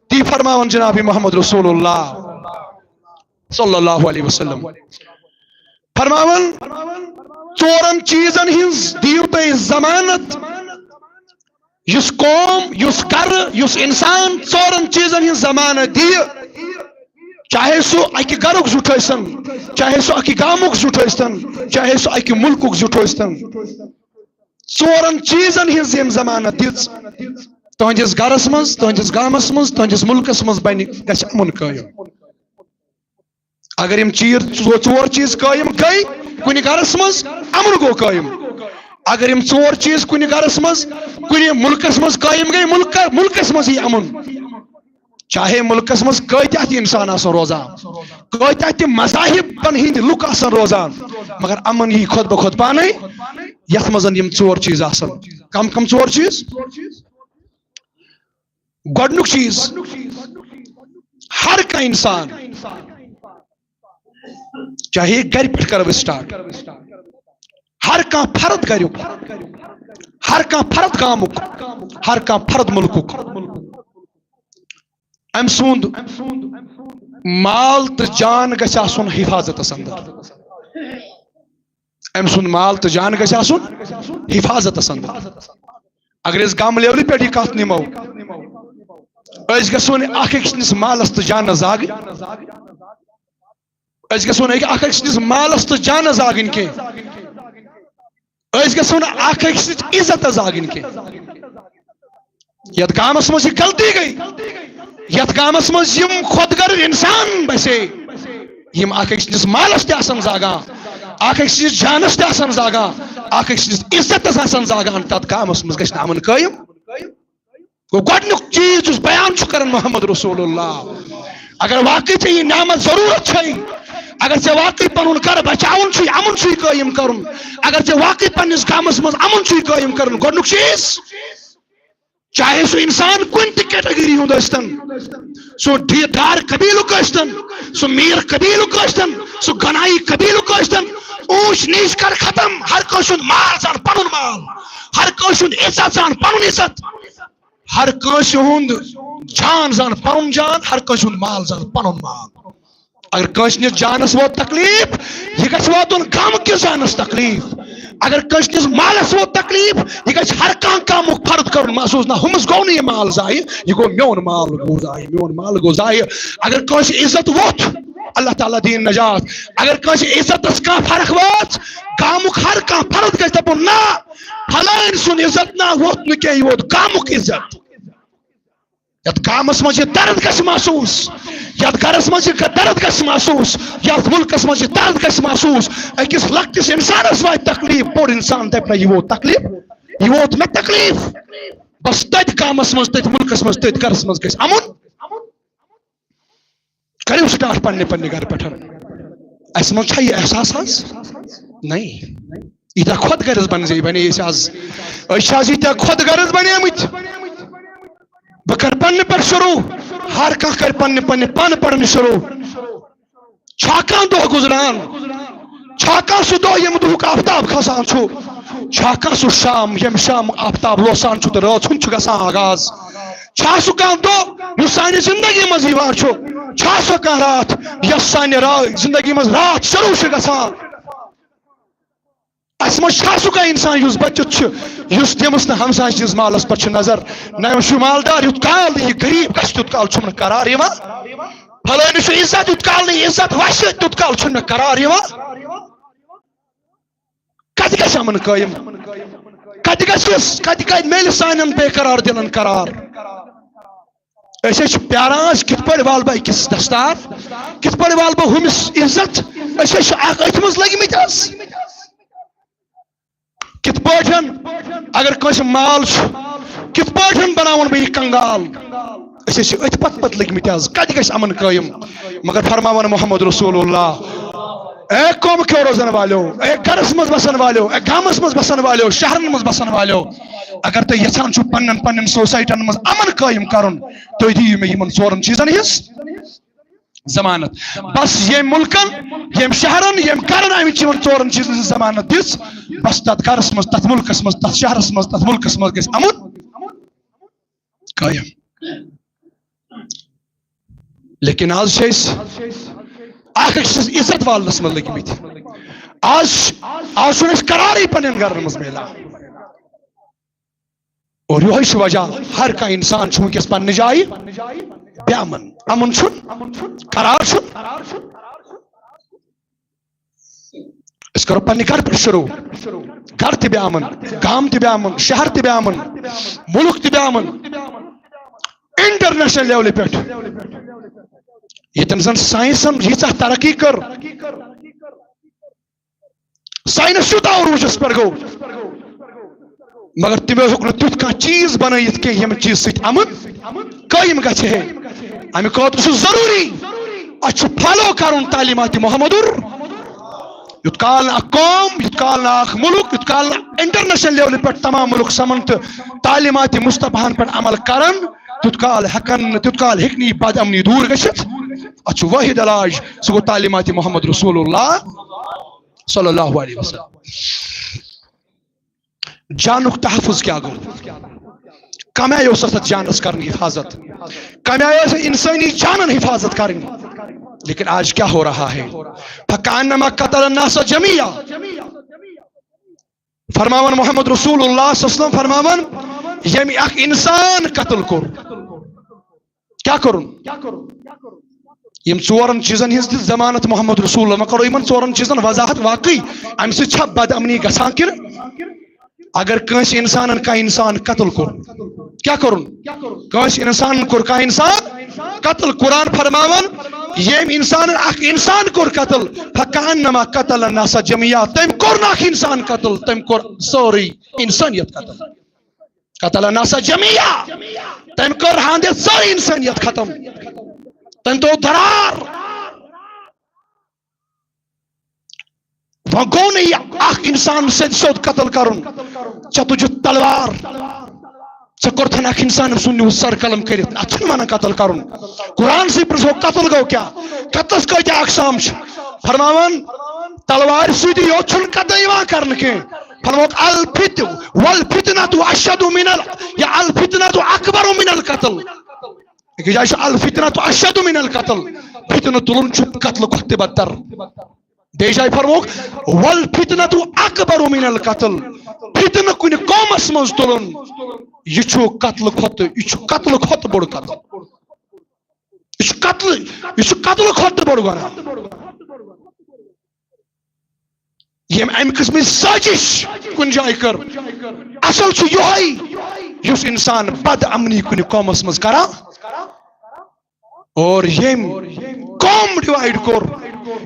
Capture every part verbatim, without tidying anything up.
تی فرماوان جناب محمد رسول اللہ صلی اللہ علیہ وسلم۔ فرماوان، ژورن چیزن ہٕنٛز دِیِو تُہۍ ضمانت۔ یُس قوم، یُس گرٕ، یُس انسان ژورن چیزن ہٕنٛز ضمانت دِیہِ، چاہے سُہ اکہِ گرُک زیُٹھ ٲسۍتن، چاہے سُہ اکہِ گامُک زیُٹھ ٲسۍتن، چاہے سُہ اکہِ مُلکُک زیُٹھ ٲسۍتن، ژورن چیزن ہٕنٛز ییٚمۍ ضمانت دِژ، تُہنٛدِس گرس منٛز، تُہنٛدِس گامس منٛز، تُہنٛدِس مُلکس منٛز بنہِ، گژھِ امُن قٲیِم۔ اگر یِم چیٖر-، ژو-، ژور چیٖز قٲیِم گٔے کُنہِ گرس منٛز، امُن گوٚو قٲیِم۔ اگر یِم ژور چیٖز کُنہِ گرس منٛز، کُنہِ مُلکس منٛز قٲیِم گٔے، مُلکہ-، مُلکس منٛز یی امُن۔ چاہے مُلکس منٛز کۭتیاہ تہِ انسان آسن روزان، کۭتیاہ تہِ مذاہبن ہٕنٛدۍ لُکھ آسن روزان، مگر امُن یی خۄد بخۄد پانے، یتھ منٛز یِم ژور چیٖز آسن۔ کم کم ژور چیٖز؟ گۄڈنیُک چیٖز، ہر کانٛہہ انسان، چاہے گرِ پٮ۪ٹھ کرو أسۍ start، ہر کانٛہہ فرد گریُک، ہر کانٛہہ فرد گامُک، ہر کانٛہہ فرد مُلکُک، أمۍ سُنٛد مال تہٕ جان گژھِ آسُن حفاظتس اندر۔ أمۍ سُنٛد مال تہٕ جان گژھِ آسُن حفاظتس اندر۔ اگر أسۍ گام levelہِ پٮ۪ٹھ یہِ کتھ نِمو، أسۍ گژھو نہٕ اکھ أکۍ سٕنٛدِس مالس تہٕ جانس زاگٕنۍ۔ أسۍ گژھو نہٕ أکۍ-، اکھ أکۍ سٕنٛدِس مالس تہٕ جانس زاگٕنۍ کینٛہہ۔ أسۍ گژھو نہٕ اکھ أکۍ سٕنٛز عزت زاگٕنۍ کینٛہہ۔ یتھ گامس منٛز یہِ غلطی گٔے، یتھ گامس منٛز یِم خۄد غرض انسان بسے، یِم اکھ أکۍ سٕنٛدِس مالس تہِ آسن زاگان، اکھ أکۍ سٕنٛدِس جانس تہِ آسن زاگان، اکھ أکۍ سٕنٛدِس عزتس آسن زاگان، تتھ گامس منٛز گژھِ نہٕ امُن قٲیِم۔ گوٚو، گۄڈٕنیُک چیٖز یُس بیان چھُ کران محمد رسول اللہ، اگر واقعی ژےٚ یہِ نعمت ضروٗرت چھے، اگر ژےٚ واقعی پنُن گرٕ بچاوُن چھُے، امُن چھُے قٲیِم کرُن، اگر ژےٚ واقعی پننِس گامس منٛز امُن چھُے قٲیِم کرُن، گۄڈٕنیُک چیٖز، چاہے سُہ انسان کُنہِ تہِ category ہُنٛد ٲسۍتن، سُہ ڈی-، ڈار قبیلُک ٲسۍتن، سُہ میٖر قبیلُک ٲسۍتن، سُہ غنایی قبیلُک ٲسۍتن، اوٗنچ نیٖچ کر ختم، ہر کٲنٛسہِ ہُنٛد مال زان پنُن مال، ہر کٲنٛسہِ ہُنٛد عزت زان پنُن عزت، ہر کٲنٛسہِ ہُنٛد جان زان پنُن جان، ہر کٲنٛسہِ ہُنٛد مال زان پنُن مال۔ اگر کٲنٛسہِ ہٕنٛدِس جانس ووت تکلیف، یہِ گژھِ واتُن گامہٕ کِس جانس تکلیف۔ اگر کٲنٛسہِ ہٕنٛدِس مالس ووت تکلیف، یہِ گژھِ ہر کانٛہہ گامُک فرد کرُن محسوٗس، نہ ہُمِس گوٚو نہٕ یہِ مال ضایع، یہِ گوٚو میون مال گوٚو ضایع، میون مال گوٚو ضایع۔ اگر کٲنٛسہِ عزت ووت، اللہ تعالیٰ دِیِن نجات۔ اگر کٲنٛسہِ عزتس کانٛہہ فرق وٲژ، گامُک ہر کانٛہہ فرد گژھِ دپُن، نہ، فلٲنۍ سُنٛد عزت نہ ووت نہٕ کینٛہہ، یہِ ووت گامُک عزت۔ یتھ گامس منٛز یہِ درد گژھِ محسوٗس، یتھ گرس منٛز یہِ درد گژھِ محسوٗس، یتھ مُلکس منٛز یہِ درد گژھِ محسوٗس۔ أکِس لۄکٹِس انسانس واتہِ تکلیف، بوٚڑ انسان دپہِ نہ، یہِ ووت تکلیف، یہِ ووت مےٚ تکلیف۔ بس تتہِ گامس منٛز، تتہِ مُلکس منٛز، تتہِ گرس منٛز گژھِ امُن۔ کٔرِو start پننہِ پننہِ گرٕ پٮ۪ٹھ۔ اسہِ منٛز چھا یہِ احساس آز؟ نہیں۔ ییٖتیٛاہ خۄد غرض بنزے بنے أسۍ آز۔ أسۍ چھِ آز ییٖتیٛاہ خۄد غرض بنیمٕتۍ۔ بہٕ کرٕ پننہِ پٮ۪ٹھ شروع۔ ہر کانٛہہ کرِ پننہِ پننہِ پانہٕ پرنہِ شروع۔ چھا کانٛہہ دۄہ گُزران؟ چھا کانٛہہ سُہ دۄہ ییٚمہِ دۄہُک آفتاب کھسان چھُ؟ چھا کانٛہہ سُہ شام ییٚمہِ شام آفتاب لوسان چھُ تہٕ رٲژ ہُنٛد چھُ گژھان آغاز؟ چھا سُہ کانٛہہ دۄہ یُس سانہِ زندگی منٛز یِوان چھُ؟ چھا سۄ کانٛہہ راتھ یۄس سانہِ را-، زندگی منٛز راتھ شروع چھِ گژھان؟ اسہِ منٛز چھا سُہ کانٛہہ انسان یُس بچِتھ چھُ، یُس تٔمِس نہٕ ہمسایہِ سٕنٛدِس مالس پٮ۪ٹھ چھِ نظر؟ نہ، یہِ چھُ مالدار، یوٗت کال نہٕ یہِ غریٖب گژھِ، تیوٗت کال چھُم نہٕ قرار یِوان۔ فلٲنِس چھُ عزت، یوٗت کال نہٕ یہِ عزت وسہِ، تیوٗت کال چھُم نہٕ قرار یِوان۔ کتہِ گژھِ امن قٲیِم؟ کتہِ گژھِ، کتہِ کتہِ میلہِ سانٮ۪ن بے قرار دِلن قرار؟ أسۍ حظ چھِ پیاران، أسۍ کِتھ پٲٹھۍ والہٕ بہٕ أکِس دستار، کِتھ پٲٹھۍ والہٕ بہٕ ہُمِس عزت؟ أسۍ حظ چھِ اکھ أتھۍ منٛز لٔگۍ مٕتۍ حظ۔ کِتھ پٲٹھۍ اگر کٲنٛسہِ مال چھُ، کِتھ پٲٹھۍ بناوَن بہٕ یہِ کنگال؟ أسۍ حظ چھِ أتھۍ پتہٕ پتہٕ لٔگۍ مٕتۍ حظ، کتہِ گژھِ امن قٲیِم؟ مگر فرماوان محمد رسول اللہ، اے قوم کیو روزن والیو، اے گرس منٛز بسن والیو، اے گامس منٛز بسن والیو، شہرن منٛز بسن والیو، اگر تُہۍ یژھان چھِو پننٮ۪ن پننٮ۪ن سوسایٹین منٛز امن قٲیِم کرُن، تُہۍ دِیِو مےٚ یِمن ژورن چیٖزن ہٕنٛز ضمانت۔ بس ییٚمۍ مُلکن، ییٚمۍ شہرن، ییٚمۍ کرن آمٕتۍ چھِ یِمن ژورن چیٖزن ہٕنٛز ضمانت دِژ، بس تتھ گرس منٛز، تتھ مُلکس منٛز، تتھ شہرس منٛز، تتھ مُلکس منٛز گژھِ امُن قٲیِم۔ لیکن آز چھِ أسۍ اکھ أکۍ سٕنٛز عزت والنس منٛز لٔگۍ مٕتۍ۔ آز آز چھُنہٕ اَسہِ قرارٕے پننٮ۪ن گرن منٛز میلان۔ اور یِہوٚے چھُ وجہ، ہر کانٛہہ انسان چھُ وٕنکیٚس پننہِ جایہِ بے امن۔ امن چھُنہٕ، قرار چھُنہٕ۔ أسۍ کرو پننہِ گرٕ پٮ۪ٹھ شروع۔ گرٕ تہِ بے امن، گام تہِ بے امن، شہر تہِ بے امن، مُلک تہِ بے امن۔ انٹرنیشنل لیولہِ پٮ۪ٹھ ییٚتٮ۪ن زن ساینسن ییٖژاہ ترقی کٔر، ساینس یوٗتاہ عروٗجس پٮ۪ٹھ گوٚو، مگر تِمو ہیوٚک نہٕ تیُتھ کانٛہہ چیٖز بنٲیِتھ کینٛہہ، ییٚمہِ چیٖز سۭتۍ امن قٲیِم گژھِ ہے۔ امہِ خٲطرٕ چھُ ضروٗری اَسہِ چھُ فالو کرُن تعلیمات محمدُر۔ یوٗت کال نہٕ اکھ قوم، یوٗت کال نہٕ اکھ مُلک، یوٗت کال نہٕ انٹرنیشنل لیولہِ پٮ۪ٹھ تمام مُلک سمن تہٕ تعلیمات مصطفیٰ ہن پٮ۪ٹھ عمل کرن، تیوٗت کال ہٮ۪کن نہٕ، تیوٗت کال ہیٚکہِ نہٕ یہِ بد امنی دوٗر گٔژھِتھ۔ اتھ چھُ وٲحد علاج، سُہ گوٚو تعلیمات محمد رسول اللہ صلی اللہ علیہ وسلم۔ جانُک تحفظ کیٛاہ گوٚو؟ کمہِ آیہِ اوس اتھ جانس کرٕنۍ حفاظت؟ کمہِ آیہِ ٲس انسٲنی جانن حفاظت کرٕنۍ؟ لیکن آج کیا ہو رہا ہے؟ فکانما قتل الناس جميعا۔ فرماوان محمد رسول اللہ صلی اللہ علیہ وسلم فرماوان، ییٚمۍ اکھ انسان قتل کوٚر، کیٛاہ کوٚرُن؟ یِم ژورن چیٖزن ہٕنٛز دِژ ضمانت محمد رسول اللہ۔ وۄنۍ کرو یِمن ژورن چیٖزن وضاحت، واقعی امہِ سۭتۍ چھا بد امنی گژھان کِنہٕ؟ اگر کٲنٛسہِ انسانن کانٛہہ انسان قتل کوٚر، کیٛاہ کوٚرُن؟ کٲنٛسہِ انسانن کوٚر کانٛہہ انسان قتل۔ قرآن فرماوان، ییٚمۍ انسانن اکھ انسان کوٚر قتل، فکانما قتل الناس جميعا، تٔمۍ کوٚر نہٕ اکھ انسان قتل، تٔمۍ کوٚر سٲرٕے انسٲنیت قتل۔ قتل الناس جميعا، تٔمۍ کٔر ہاندِ سٲرٕے انسٲنیت ختم۔ تٔمۍ تُل درار۔ وۄنۍ گوٚو نہٕ یہِ اکھ انسان سیوٚد سیوٚد قتل کرُن۔ ژےٚ تُجُتھ تلوار، ژےٚ کوٚرتھن اکھ انسان سُنٛد نیوٗ سر قلم کٔرِتھ، اتھ چھِنہٕ ونان قتل کرُن۔ قرآن سٕے پرٛژھو قتل گوٚو کیٛاہ؟ قتلس کۭتیاہ اقسام چھِ؟ فرماوان، تلوارِ سۭتی یوت چھُنہٕ قتل یِوان کرنہٕ کینٛہہ۔ فرمووُکھ، الفت والفتنة اشد من ال-، یا الفتنة اکبر من القتل۔ أکِس جایہِ چھُ الفتنة اشد من القتل، فتنہٕ تُلُن چھُ قتلہٕ کھۄتہٕ تہِ بدتر۔ بیٚیہِ جایہِ فرمووُکھ، والفتنة اکبر من القتل، فتنہٕ کُنہِ قومس منٛز تُلُن، یہِ چھُ قتلہٕ کھۄتہٕ، یہِ چھُ قتلہٕ کھۄتہٕ بوٚڑ قتل۔ یہِ چھُ قتلہٕ، یہِ چھُ قتلہٕ کھۄتہٕ تہِ بوٚڑ گۄناہ۔ ییٚمۍ امہِ قٕسمٕچ سٲزِش کُنہِ جایہِ کٔر، اصل چھُ یِہوٚے، یُس انسان بد امنی کُنہِ قومس منٛز کران اور ییٚمۍ قوم ڈیوایڈ کوٚر،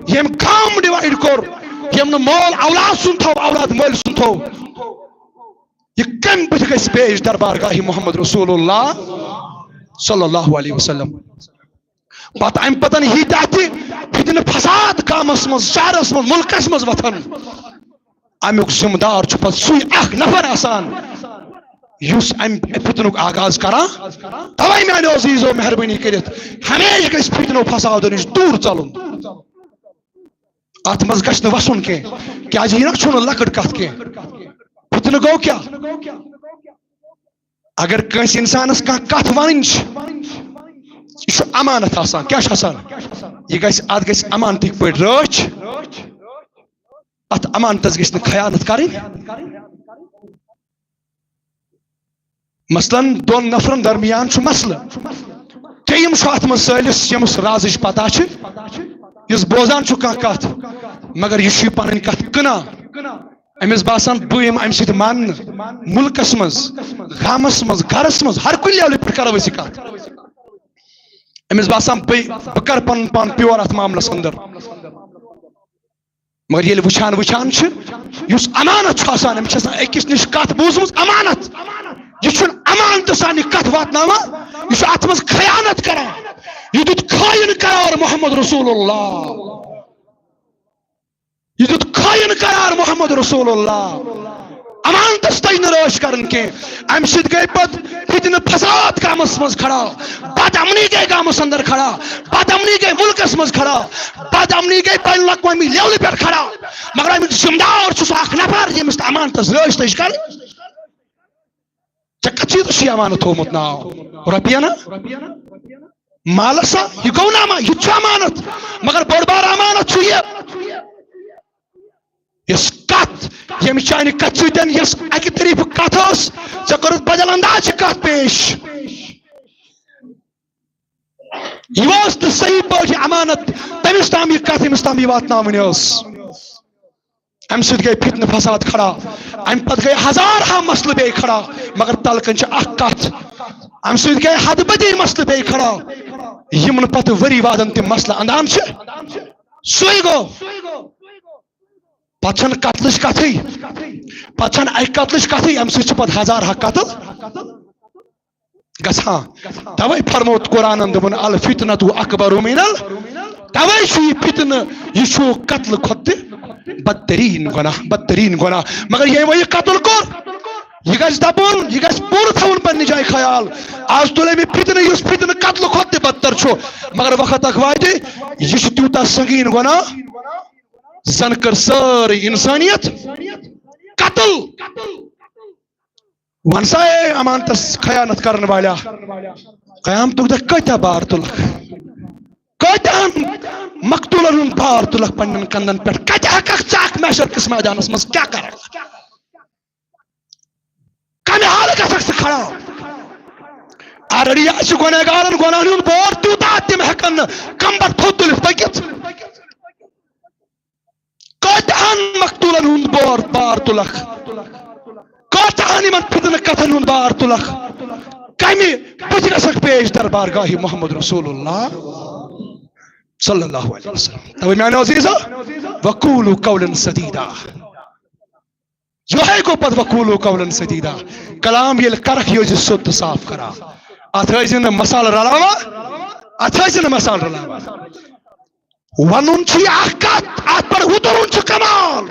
ییٚمۍ گام ڈیوایڈ کوٚر، ییٚمۍ نہٕ مول اولاد سُنٛد تھوٚو، اولاد مٲلۍ سُنٛد تھوٚو، یہِ کمہِ بُتھِ گژھِ پیش دربار گاہِ محمد رسول اللہ صلی اللہ علیہ وسلم؟ پتہٕ امہِ پتن ییٖتیٛاہ تہِ فتنہٕ فساد گامس منٛز، شہرس منٛز، مُلکس منٛز وۄتھن، امیُک ذمہٕ دار چھُ پتہٕ سُے اکھ نفر آسان، یُس امہِ فتنُک آغاز کران۔ توے میانیو عزیزو، مہربٲنی کٔرِتھ ہمیشہِ گژھِ فتنہٕ و فسادو نِش دوٗر ژلُن۔ اتھ منٛز گژھِ نہٕ وسُن کینٛہہ، کیازِ یہِ نہ چھُنہٕ لۄکٕٹ کتھ کینٛہہ۔ فتنہٕ گوٚو کیٛاہ؟ اگر کٲنٛسہِ انسانس کانٛہہ کتھ ونٕنۍ چھِ، یہِ چھُ امانت آسان۔ کیٛاہ چھُ آسان؟ یہِ گژھِ، اتھ گژھِ امانتٕکۍ پٲٹھۍ رٲچھ، اتھ امانتس گژھِ نہٕ خیانت کرٕنۍ۔ مثلاً دۄن نفرن درمیان چھُ مسلہٕ، ترٛیٚیِم چھُ اتھ منٛز سٲلِس، ییٚمِس رازٕچ پتہ چھِ، یُس بوزان چھُ کانٛہہ کتھ، مگر یہِ چھُ یہِ پنٕنۍ کتھ کٕنان۔ أمِس باسان بہٕ یِمہٕ امہِ سۭتۍ ماننہٕ، مُلکس منٛز، گامس منٛز، گرس منٛز، ہر کُنہِ لیولہِ پٮ۪ٹھ کرو أسۍ یہِ کتھ۔ أمِس باسان بہٕ بہٕ کرٕ پنُن پان پیور اتھ معاملس اندر۔ مگر ییٚلہِ وٕچھان وٕچھان چھِ، یُس امانت چھُ آسان، أمِس چھِ آسان أکِس نِش کتھ بوٗزمٕژ امانت، یہِ چھُنہٕ امانتہٕ سان یہِ کتھ واتناوان، یہِ چھُ اتھ منٛز خیانت کران۔ یہِ دیُت خٲیِن قرار محمد رسول اللہ۔ یہِ دیُت خٲیِن قرار محمد رسول اللہ۔ امانتس تج نہٕ رٲچھ کرٕنۍ کینٛہہ۔ امہِ سۭتۍ گٔے پتہٕ فتنہٕ فساد گامس منٛز کھڑا، بد امنی گٔے گامس اندر کھڑا، بد امنی گٔے مُلکس منٛز کھڑا، بد امنی گٔے بین الاقوامی لیولہِ پٮ۪ٹھ کھڑا۔ مگر امیُک ذمہٕ دار چھُ سُہ اکھ نفر، ییٚمِس نہٕ امانتس رٲچھ تج کرٕنۍ۔ ژےٚ کتھ چیٖزس چھُے امانت تھوٚومُت ناو؟ رۄپیہِ نا؟ مالس ہا، یہِ گوٚو نہٕ اما-، یہِ تہِ چھُ امانت، مگر بوٚڑ بار امانت چھُ یہِ، یۄس کتھ، ییٚمہِ چانہِ کتھِ سۭتۍ یۄس اکہِ طرفہٕ کتھ ٲس، ژےٚ کٔرٕتھ بدل انداز یہِ کتھ پیش۔ یہِ اوس نہٕ صحیح پٲٹھۍ یہِ امانت تٔمِس تام، یہِ کتھ ییٚمِس تام یہِ واتناوٕنۍ ٲس۔ امہِ سۭتۍ گٔے فتنہٕ فساد کھڑا، امہِ پتہٕ گٔے ہزار ہا مسلہٕ بیٚیہِ کھڑا، مگر تلہٕ کنہِ چھِ اکھ کتھ، امہِ سۭتۍ گٔے حد بدی مسلہٕ بیٚیہِ کھڑا، یِم نہٕ پتہٕ ؤری وادن تِم مسلہٕ اندان چھِ۔ سُے گوٚو، پتہٕ چھنہٕ قتلٕچ کتھٕے، پتہٕ چھنہٕ اکہِ قتلٕچ کتھٕے، امہِ سۭتۍ چھِ پتہٕ ہزار ہا قتل گژھان۔ توے فرموو قرآنن، دوٚپُن، "الفتنة اکبر من ال"، توے چھُ یہِ فتنہٕ، یہِ چھُ قتلہٕ کھۄتہٕ تہِ بدترین گۄناہ، بدترین گۄناہ۔ مگر ییٚمۍ وۄنۍ یہِ قتل کوٚر، یہِ گژھِ دپُن، یہِ گژھِ پوٗرٕ تھاوُن پننہِ جایہِ خیال۔ از تُل أمۍ یہِ فتنہٕ، یُس فتنہٕ قتلہٕ کھۄتہٕ تہِ بدتر چھُ، مگر وقت اکھ واتہِ، یہِ چھُ تیوٗتاہ سنگین گۄناہ، زن کٔر سٲرٕے انسانیت قتل۔ وَن سا، اے امانتس خیانت کرن والیا، قیامتُک دۄہ کۭتیاہ بار تُلکھ؟ کۭتیاہن مقتولن ہُنٛد بار تُلکھ پننٮ۪ن کندن پٮ۪ٹھ؟ کتہِ ہٮ۪ککھ ژٕ اتھ محشر کِس میدانس منٛز کیٛاہ کرکھ؟ کمہِ حالہٕ گژھکھ ژٕ کھڑا؟ آلریڈی آسہِ گۄنہگارن گۄناہن ہُنٛد بور تیوٗتاہ، تِم ہٮ۪کن نہٕ کمبر تھوٚد تُلِتھ پٔکِتھ۔ کۭتیاہن مقتولن ہُنٛد بور بار تُلکھ؟ کۭتیاہن یِمن فتنہٕ کتھن ہُنٛد بار تُلکھ؟ کمہِ بُتھِ گژھکھ پیش دربار گاہہِ محمد رسول اللہ صلی اللہ علیہ وسلم؟ توے میانیو عزیزو، وقولوا قولا سدیدا۔ یِہوٚے گوٚو پتہٕ وقولوا قولا سدیدا۔ کلام ییٚلہِ کرکھ، یہِ ٲسۍ زِ سیوٚد تہٕ صاف کران۔ اتھ ٲسۍ زِ نہٕ مسالہٕ رلاوان، اتھ ٲسۍ زِ نہٕ مسالہٕ رلاوان۔ ونُن چھُ یہِ اکھ کتھ، اتھ پٮ۪ٹھ وُترُن چھُ کمال۔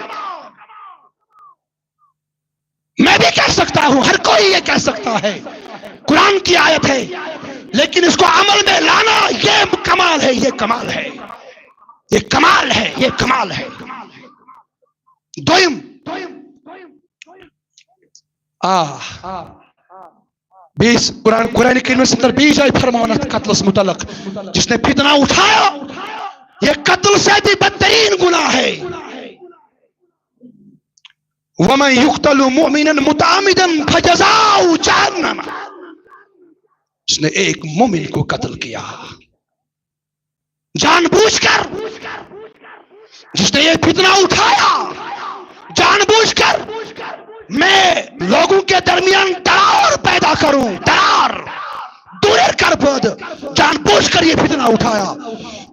میں بھی کہہ سکتا ہوں، ہر کوئی یہ کہہ سکتا ہے، قرآن کی آیت ہے، لیکن اس کو عمل میں لانا، یہ کمال ہے، یہ کمال ہے، یہ کمال ہے، یہ کمال ہے۔ دویم، آ، بیٚیہِ قرآن، قرآن کریمس اندر بیٚیہِ جایہِ فرماوان اتھ قتلس متعلق، جس نے فتنہ اٹھایا، یہ قتل سے بھی بدترین گناہ ہے۔ ومن یقتل مؤمنا متعمدا فجزاؤہ جہنم۔ اس نے ایک مومن کو قتل کیا، جان بوجھ کر، جس نے یہ فتنہ اٹھایا، جان بوجھ کر میں لوگوں کے درمیان درار پیدا کروں، درار، دورے کر پد، جان بوجھ کر یہ فتنہ اٹھایا،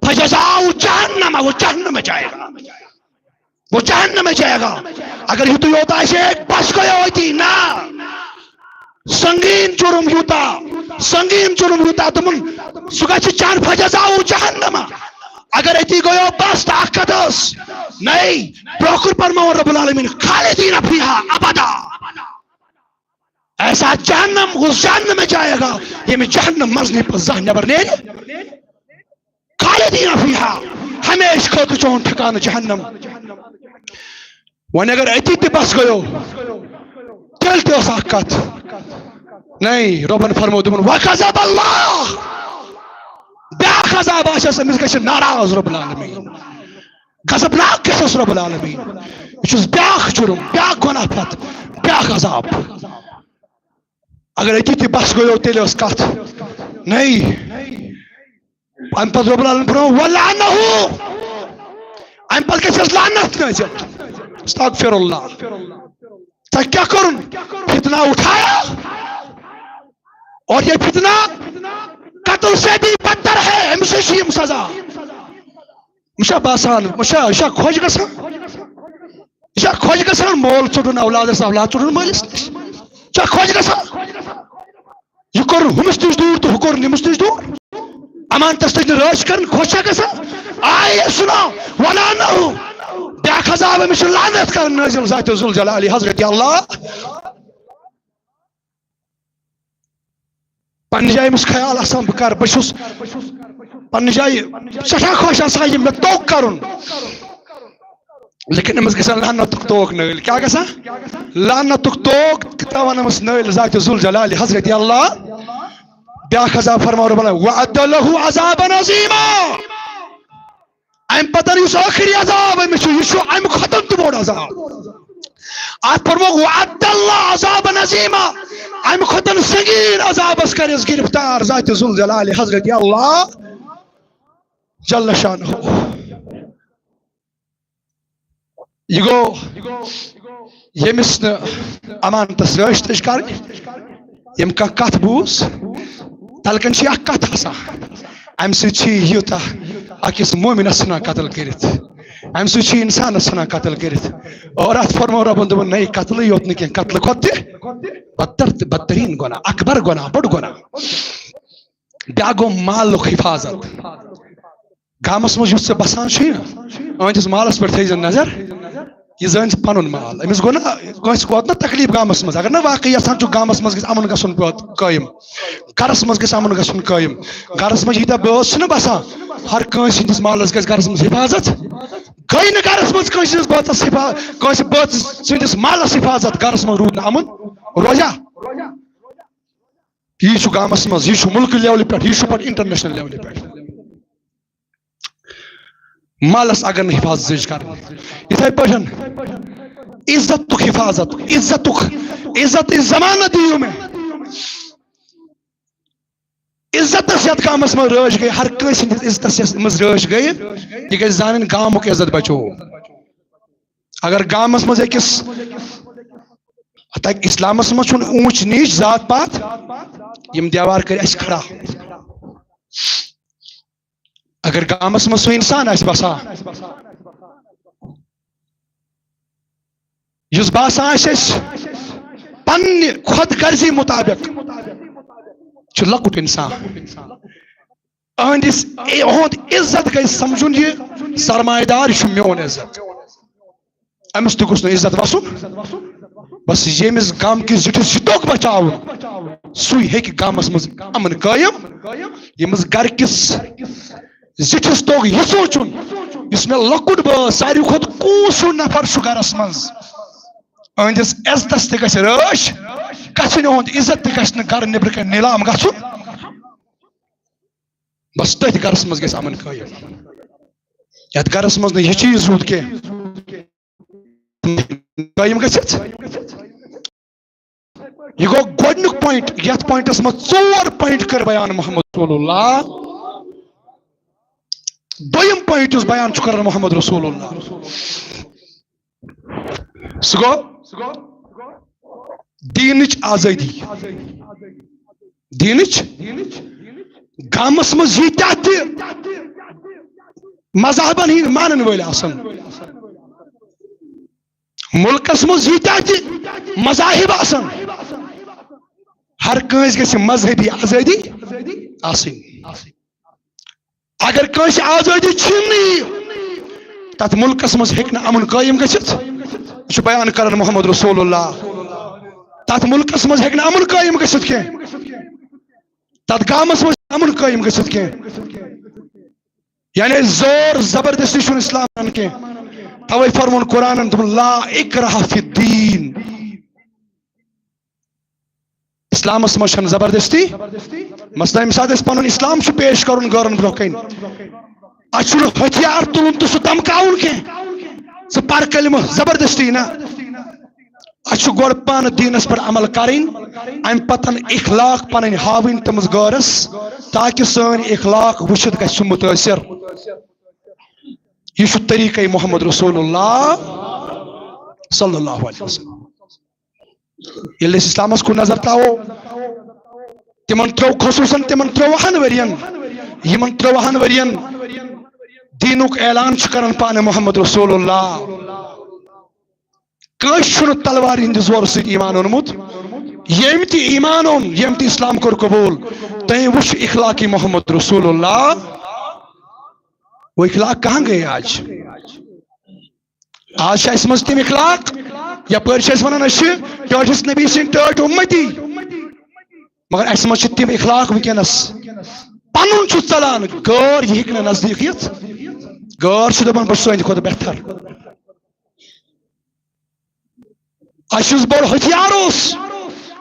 فجزاؤہ جہنم، وہ جہنم میں جائے گا، وہ جہنم میں جائے گا۔ اگر یہِ تُہۍ یوت آسہِ ہے، بس گوٚو أتی، نہ۔ سنگین جرم یوٗتاہ، سنگین جرم یوٗتاہ، دوٚپُن، سُہ گژھِ چان فجزاؤہ جہنم۔ اگر أتی گوٚو بس، تہٕ اکھ کتھ ٲس، نَے، برونٛہہ کُن فرماوان رب العالمین، خالدین فیہا ابدا۔ ایسا جہنم، اس جہنم میں جائے گا، ییٚمہِ جہنم منٛز نہٕ پتہٕ زانٛہہ نٮ۪بر نیرِ۔ خالدین فیہا، ہمیشہٕ خٲطرٕ چون ٹھکانہٕ جہنم۔ وۄنۍ اگر أتی تہِ بس گٔیو، تیٚلہِ تہِ ٲس اکھ کتھ۔ نَے، رۄبن فرموو، دوٚپُن، وکذب اللہ، بیاکھ عذاب آسٮ۪س، أمِس گژھِ ناراض رب العالمین، غضبناک گژھٮ۪س رب العالمین۔ یہِ چھُس بیاکھ جُرم، بیاکھ گۄناہ پتہٕ، بیاکھ عذاب۔ اگر أتی تہِ بس گٔیو، تیٚلہِ ٲس کتھ۔ نَے، امہِ پتہٕ رب العالمین فرموو، "ولعنہ"، امہِ پتہٕ گژھٮ۪س لعنت نٲزِل۔ استغفر اللہ۔ تۄہہِ کیٛاہ کوٚرُن؟ فتنہ اٹھایا، اور یہ فتنہ قتل سے بھی بدتر ہے، أمِس چھِ یِم سزا۔ مےٚ چھا باسان، مےٚ چھا، یہِ چھا خۄش گژھان؟ یہِ چھا خۄش گژھان مول ژوٚٹُن اولادس، اولاد ژوٚٹُن مٲلِس نِش؟ یہِ چھا خۄش گژھان؟ یہِ کوٚر ہُمِس نِش دوٗر تہٕ ہُہ کوٚر نِمِس نِش دوٗر۔ امانتس تہِ چھِ رٲچھ کرٕنۍ، خۄش چھا گژھان؟ آیے سُناو، ولعنہ۔ بیاکھ عذاب، أمِس چھِ لعنت کرٕنۍ نٲزِل ذاتِ ذوالجلال حضرت اللہ۔ پننہِ جایہِ أمِس خیال آسان، بہٕ کر، بہٕ چھُس پننہِ جایہِ سٮ۪ٹھاہ خۄش آسان یہِ مےٚ توٚگ کرُن۔ لیکن أمِس گژھان لعنتُک توک نٲلۍ۔ کیٛاہ گژھان؟ لعنتُک توک تراوان أمِس نٲلۍ ذاتِ ذوالجلال حضرت اللہ۔ بیاکھ عذاب فرماو ربنا، وعد له عذابا عظیما۔ امہِ پتہٕ یُس ٲخری عذاب أمِس چھُ، یہِ چھُ امہِ کھۄتہٕ تہِ بوٚڑ عذاب۔ اتھ فرموو، وعد اللہ عذابا عظیما، امہِ کھۄتہٕ سنگین عذابس کرٮ۪س گرفتار ذات ذوالجلال حضرت اللہ جل شانہ۔ یہِ گوٚو ییٚمِس نہٕ امانتس رٲچھ تٔج کرٕنۍ، ییٚمۍ کانٛہہ کتھ بوٗز، تلہٕ کنہِ چھِ اکھ کتھ آسان، امہِ سۭتۍ چھِ یوٗتاہ أکِس مومنس ژھٕنان قتل کٔرِتھ، امہِ سۭتۍ چھِ انسانس ژھٕنان قتل کٔرِتھ۔ اور اتھ فرموو رۄبن، دوٚپُن، نَے، قتلٕے یوت نہٕ کینٛہہ، قتلہٕ کھۄتہٕ تہِ بدتر تہٕ بدترین گۄناہ، اکبر گۄناہ، بوٚڑ گۄناہ۔ بیاکھ گوٚو مالُک حفاظت۔ گامس منٛز یُس ژےٚ بسان چھُے نا، أہنٛدِس مالس پٮ۪ٹھ تھٲیزِ نظر، یہِ زٲنۍ ژٕ پنُن مال۔ أمِس گوٚو نا کٲنٛسہِ ووت نا تکلیٖف گامس منٛز؟ اگر نہٕ واقعی یژھان چھُ گامس منٛز گژھِ امُن گژھُن پٲد-، قٲیِم، گرس منٛز گژھِ امُن گژھُن قٲیِم، گرس منٛز ییٖتیٛاہ بٲژ چھِنہٕ بسان، ہر کٲنٛسہِ ہٕنٛدِس مالس گژھِ گرس منٛز حفاظت۔ گٔے نہٕ گرس منٛز کٲنٛسہِ ہٕنٛدِس بٲژس حفا-، کٲنٛسہِ بٲژ سٕنٛدِس مالس حفاظت، گرس منٛز روٗد نہٕ امُن روزیٛا؟ یی چھُ گامس منٛز، یی چھُ مُلکہٕ level پٮ۪ٹھ، یی چھُ پتہٕ international level پٮ۪ٹھ۔ مالس اگر نہٕ حفاظت زٔج کرٕنۍ، یِتھے پٲٹھۍ عزتُک حفاظت، عزتُک، عزت ضمانت دِیِو مےٚ۔ عزتس یتھ گامس منٛز رٲچھ گٔے، ہر کٲنٛسہِ ہٕنٛدِس عزتس یتھ منٛز رٲچھ گٔے، یہِ گژھِ زانٕنۍ گامُک عزت بچو۔ اگر گامس منٛز أکِس، تاکہِ اسلامس منٛز چھُنہٕ اونچ نیچ ذات پات، یِم دیوار کٔرۍ اَسہِ کھڑا۔ اگر گامس منٛز سُہ انسان آسہِ بسان، یُس باسان آسہِ اَسہِ پننہِ خۄد غرضی مطابق چھُ لۄکُٹ انسان، أہنٛدِس، اے، أہُنٛد عزت گژھِ سمجھُن، یہِ سرمایہ دار، یہِ چھُ میون عزت۔ أمِس تہِ گوٚژھ نہٕ عزت وسُن۔ بس ییٚمِس گامکِس زِٹھِس یہِ توٚگ بچاوُن، سُے ہیٚکہِ گامس منٛز امن قٲیِم۔ ییٚمِس گرکِس زِٹھِس توٚگ یہِ سونٛچُن، یُس مےٚ لۄکُٹ بٲژ ساروی کھۄتہٕ کوٗس ہیوٗ نفر چھُ گرس منٛز، أہنٛدِس عزتس تہِ گژھِ رٲچھ گژھٕنۍ، أہُنٛد عزت تہِ گژھِ نہٕ گرٕ نیٚبرٕ کنہِ نیلام گژھُن۔ بس تٔتھۍ گرس منٛز گژھِ امن قٲیِم، یتھ گرس منٛز نہٕ یہِ چیٖز روٗد کینٛہہ۔ قٲیِم گٔژھِتھ۔ یہِ گوٚو گۄڈٕنیُک point، یتھ pointس منٛز ژور point کٔر بیان محمد رسول اللہ۔ دوٚیِم point یُس بیان چھُ کران محمد رسول اللہ، سُہ گوٚو دیٖنٕچ آزٲدی۔ دیٖنٕچ، گامس منٛز ییٖتیٛاہ تہِ مذہبن ہٕنٛدۍ مانن وٲلۍ آسن، مُلکس منٛز ییٖتیٛاہ تہِ مذاہب آسن، ہر کٲنٛسہِ گژھِ مذہبی آزٲدی آسٕنۍ۔ اگر کٲنٛسہِ آزٲدی چھِنہٕ یہِ، تتھ مُلکس منٛز ہیٚکہِ نہٕ امُن قٲیِم گٔژھِتھ۔ یہِ چھُ بیان کران محمد رسول اللہ۔ تتھ مُلکس منٛز ہیٚکہِ نہٕ امُن قٲیِم گٔژھِتھ کینٛہہ، تتھ گامس منٛز امُن قٲیِم گٔژھِتھ کینٛہہ۔ یعنی زور زبردستی چھُنہٕ اسلام انان کینٛہہ۔ توے فرمون قرآنن، دوٚپُن، لا اکراہ فی الدین۔ اسلامس منٛز چھنہٕ زبردستی۔ مثلاً ییٚمہِ ساتہٕ أسۍ پنُن اسلام چھُ پیش کرُن غٲرن برونٛہہ کنہِ، اسہِ چھُنہٕ ہتھیار تُلُن تہٕ سُہ دمکاوُن کینٛہہ، ژٕ پر کلمہٕ زبردستی نہ۔ اسہِ چھُ گۄڈٕ پانہٕ دیٖنس پٮ۪ٹھ عمل کرٕنۍ، امہِ پتن اخلاق پنٕنۍ ہاوٕنۍ تٔمِس غٲرس، تاکہِ سٲنۍ اخلاق وٕچھِتھ گژھِ سُہ مُتٲثر۔ یہِ چھُ طریٖقے محمد رسول اللہ صلی اللہ علیہ وسلم۔ ییٚلہِ أسۍ اسلامس کُن نظر تراوو، تِمن ترٛوو، خصوٗصن تِمن ترٛۆوُہن ؤرین، یِمن ترٛۆوُہن ؤرین دیٖنُک اعلان چھُ کران پانہٕ محمد رسول اللہ۔ کٲنٛسہِ چھُنہٕ تلوارِ ہٕنٛدِ زورٕ سۭتۍ ایمان اوٚنمُت۔ ییٚمۍ تہِ ایمان اوٚن، ییٚمۍ تہِ اسلام کوٚر قبوٗل، تٔمۍ وُچھ اخلاقی محمد رسول اللہ۔ وہ اخلاق کہاں گئے آج؟ آز چھِ اَسہِ منٛز تِم اخلاق، یپٲرۍ چھِ أسۍ وَنان أسۍ چھِ ٹٲٹھِس نبی سٕنٛدۍ ٹٲٹھۍ اُمتی، مگر اَسہِ منٛز چھِ تِم اخلاق وٕنکیٚنَس۔ پَنُن چھُ ژَلان، غٲر یہِ ہیٚکہِ نہٕ نزدیٖک یِتھ۔ غٲر چھُ دَپان بہٕ چھُس سٲنۍ کھۄتہٕ بہتر۔ اَسہِ یُس بوٚڑ ہتھیار اوس،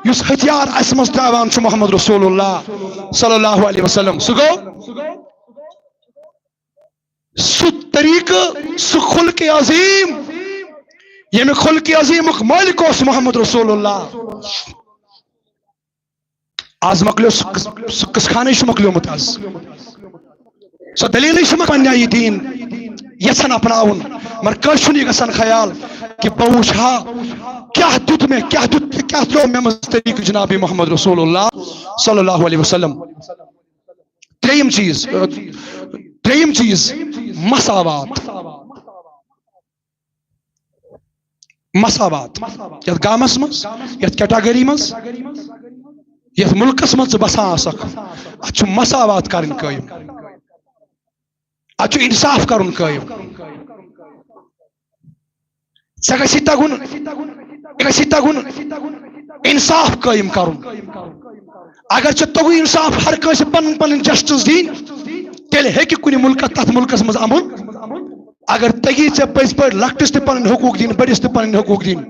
یُس ہتھیار اسہِ منٛز ترٛاوان چھُ محمد رسول اللہ صلی اللہ علیہ وسلم، سُہ گوٚو سُہ طریقہٕ، سُہ خلق عظیم، ییٚمہِ خلق عظیمُک مٲلِک اوس محمد رسول اللہ۔ آز مۄکلیو سُہ، سُہ قٕصہٕ خانٕے چھُ مۄکلیومُت آز۔ سۄ دٔلیٖلٕے چھِ مےٚ پننہِ آیہِ دیٖن یژھان اپناوُن، مگر کٲنٛسہِ چھُنہٕ یہِ گژھان خیال کہِ بہٕ وٕچھ ہا کیٛاہ دیُت مےٚ، کیٛاہ دیُت، کیٛاہ ترٛوو مےٚ منٛز طریٖقہٕ جناب محمد رسول اللہ صلی اللہ علیہ وسلم۔ ترٛیٚیِم چیٖز، ترٛیٚیِم چیٖز، مساوات۔ مساوات۔ یتھ گامس منٛز، یتھ کیٹاگری منٛز، یتھ مُلکس منٛز ژٕ بسان آسکھ، اتھ چھُ مساوات کرٕنۍ قٲیِم، اتھ چھُ انصاف کرُن قٲیِم۔ ژےٚ گژھی تگُن، ژےٚ گژھی تگُن انصاف قٲیِم کرُن۔ اگر ژےٚ توٚگُے انصاف ہر کٲنٛسہِ پنُن پنٕنۍ جسٹس دِنۍ، تیٚلہِ ہیٚکہِ کُنہِ مُلکس، تتھ مُلکس منٛز امُن۔ اگر تگی ژےٚ پٔزۍ پٲٹھۍ لۄکٹِس تہِ پنٕنۍ حقوٗق دِنۍ، بٔڑِس تہِ پنٕنۍ حقوٗق دِنۍ،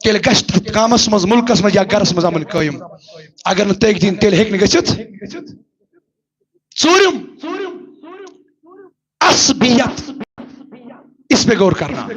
تیٚلہِ گژھِ تتھ گامس منٛز، مُلکس منٛز یا گرس منٛز امُن قٲیِم۔ اگر نہٕ تگہِ دِنۍ، تیٚلہِ ہیٚکہِ نہٕ گٔژھِتھ۔ ژوٗرِم، عصبیت، اس پہ غور کرنا۔